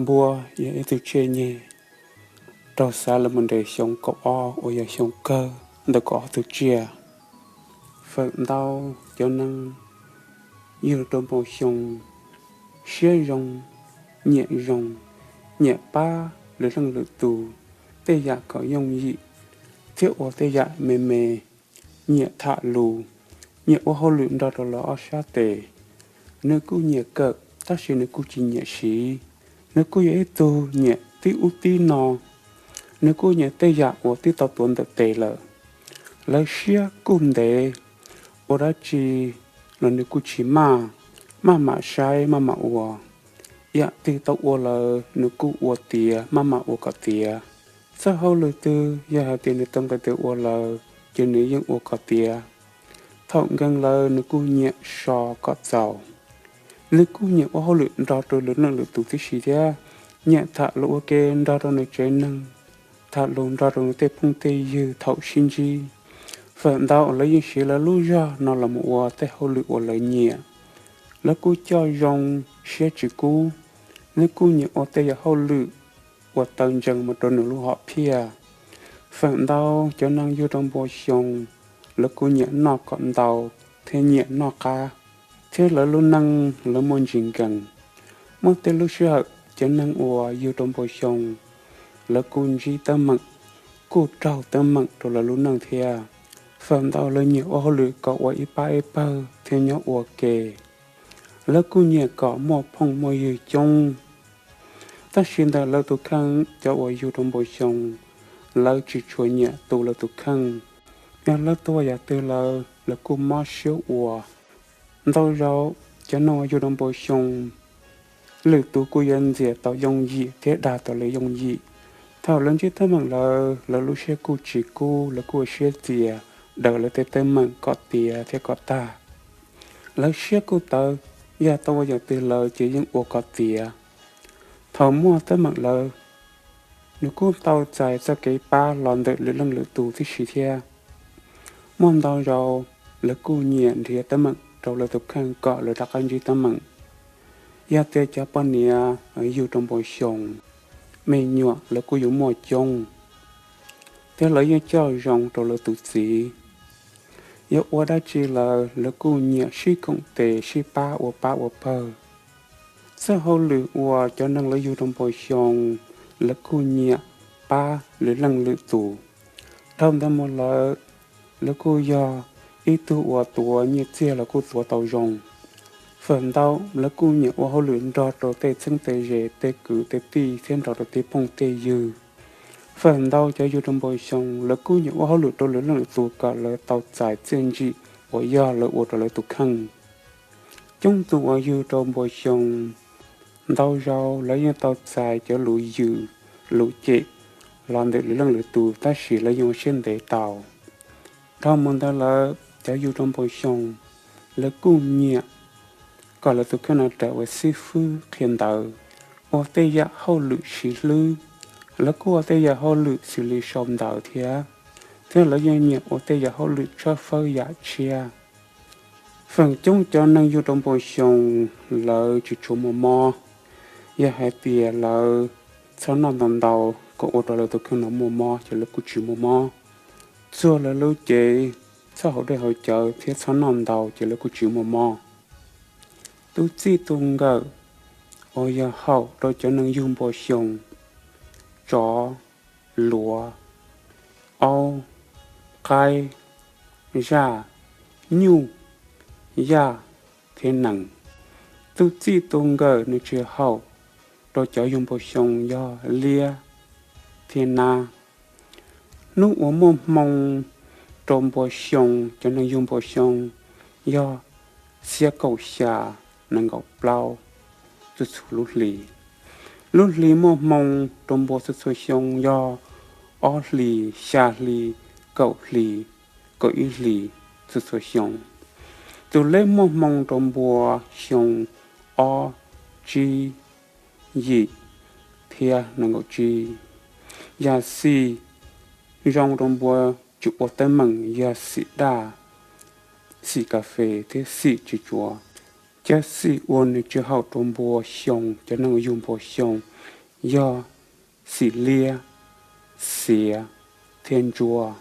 Npua yog ib tug tsiaj nyeg raug xav los mus nres xyoo kaum ob uas yog xyoo kawg ntawm kaum ob tug tsiaj. Feem ntau cov neeg yug rau npau xyoo siab zoo, nyiam zoo, nyiam pab lwm leej lwm tus tej yam kom yooj yim thiab ua tej yam me me, nyiam tham lus, nyiam ua hauj lwm nrog rau lawv ob sab tes. Nws kuj nyiam kawm tab sis nws kuj tsis nyiam siv. Nws kuj yog ib tug nyiam tib ub tib no. Nws kuj nyiam tej yam uas twb tau tuav ntawm tes lawm. Lawv siab kuj ntev, ua dab tsi los nws kuj tsis maj, maj mam saib maj mam ua. Yam twg tau ua lawm nws kuj ua tiav, maj mam ua kom tiav. Txoj hauj lwm twg yog hais tias nws tau nqis tes ua lawm ces nws yeej ua kom tiav. Thaum nkees lawm nws kuj nyiam so kom txaus. Nws kuj nyiam ua hauj lwm nrog rau lwm leej lwm tus tib si thiab, nyiam tham lus ua ke nrog rau nws tsev neeg, tham lus nrog rau nws tej phooj tej ywg thaum sib ntsib. Feem ntau lawv yeej siv lawv lub zog no los mus ua tej hauj lwm uas lawv nyiam. Lawv kuj coj zoo siab tsis kub. Nws kuj nyiam ua tej yam hauj lwm uas tau ntsees mus rau nws lub hom phiaj. Feem ntau cov neeg yug rau npau xyoo, lawv kuj nyiam noj kom ntau thiab nyiam noj qab, thiab lawv lub neej lawv muaj ntsis nkees. Muaj tej lub sij hawm cov neeg uas yug rau npau xyoo, lawv kuj ntsib teeb meem, kuj raug teeb meem rau lawv lub neej thiab. Feem ntau lawv nyiam ua hauj lwm kom ua ib pab ib pawg thiab nyob ua ke. Lawv kuj nyiam kom muaj phooj muaj ywg coob. Tab sis ntawm lawv tus kheej cov uas yug rau npau xyoo, lawv tsis tshua nyiam tu lawv tus kheej. Yog lawv tua yam twg lawm lawv kuj mob siab ua. Ntau zaus cov neeg uas yug rau npau xyoo, lwm tus kuj yuav ntxias tau yooj yim thiab dag tau lawv yooj yim. Thaum lawv ntsib teeb meem lawm lawv lub siab kuj tsis kub, lawv kuj ua siab txias daws lawv tej teeb meem kom tiav thiab kom tag. Lawv siab kuj tawv, yog tau ua yam twg lawm ces yeej ua kom tiav. Thaum muaj teeb meem lawm, nws kuj tau txais txoj kev pab los ntawm lwm leej lwm tus tib si thiab. Muaj ntau zaus lawv kuj nyiam nrhiav teeb meem rau lawv tus kheej kom lawv rov qab ntsib teeb meem. Yog tias cov poj niam yug rau npau xyoo, me nyuam lawv kuj yuav muaj coob, thiab lawv yeej coj zoo rau lawv tus txiv. Yog ua dab tsi lawm lawv kuj nyiam sib koom tes sib pab ua pab ua pawg. Txoj hauj lwm uas cov neeg lawv yug rau npau xyoo, lawv kuj nyiam pab lwm leej lwm tus. Dhau ntawd mus lawm, lawv kuj yog ib tug uas tuav nyiaj txiag los kuj tuav tau zoo. Feem ntau lawv kuj nyiam ua hauj lwm nrog rau tej txheeb tej ze, tej kwv tej tij thiab nrog rau tej phooj tej ywg. Feem ntau cov yug rau npau xyoo lawv kuj nyiam ua hauj lwm rau lwm leej lwm tus kom lawv tau txais txiaj ntsim uas yog lawv ua rau lawv tus kheej. Coob tus uas yug rau npau xyoo, ntau zaus lawv yeej tau txais cov lus yws lus cem los ntawm lwm leej lwm tus tab sis lawv yeej ua siab ntev tau. Dhau mus ntawd lawm cov yug rau npau xyoo, lawv kuj nyiam kom lawv tus kheej no rawm ua xib fwb qhia ntawv, ua tej yam hauj lwm siv hlwb. Lawv kuj ua tej yam hauj lwm xws li sau ntawv thiab, thiab lawv yeej nyiam ua tej yam hauj lwm tshawb fawb yam tshiab. Feem coob cov neeg yug rau npau xyoo, lawv tsis tshua muaj mob. Yog hais tias lawv txhob noj ntau ntau kom ua rau lawv tus kheej no muaj mob ces lawv kuj tsis muaj mob. Txuag lawv lub cev, txhob haus dej haus cawv thiab txhob noj ntau ces lawv kuj tsis muaj mob. Tus txij tus nkawm uas yog haum rau cov neeg yug npau xyoo: tsov, luav, aub, qaib, zaj, nyuj, yaj thiab nees. Tus txij tus nkawm nws tsis haum rau cov yug npau xyoo yog liab thiab nab. Hnub uas muaj hmoo rau npua xyoo, cov neeg yug npua xyoo, yog xiab kaum xya, nees nkaum plaub, txhua txhua lub hlis. Lub hli muaj hmoo rau npua txhua txhua xyoo yog ob hlis, xya hlis, kaum hlis, kaum ib hlis, txhua txhua xyoo. Tus leb muaj hmoo rau npua xyoo ob, tsib, yim thiab nees nkaum tsib. Yam xim zoo rau npua tsis ua teeb meem yog xim daj, xim kas fes thiab xim tsis tsuav. Cab xim ua nws tsis haum rau npua xyoo. Cov neeg uas yug npua xyoo yog xim liab, xiav thiab ntsuab.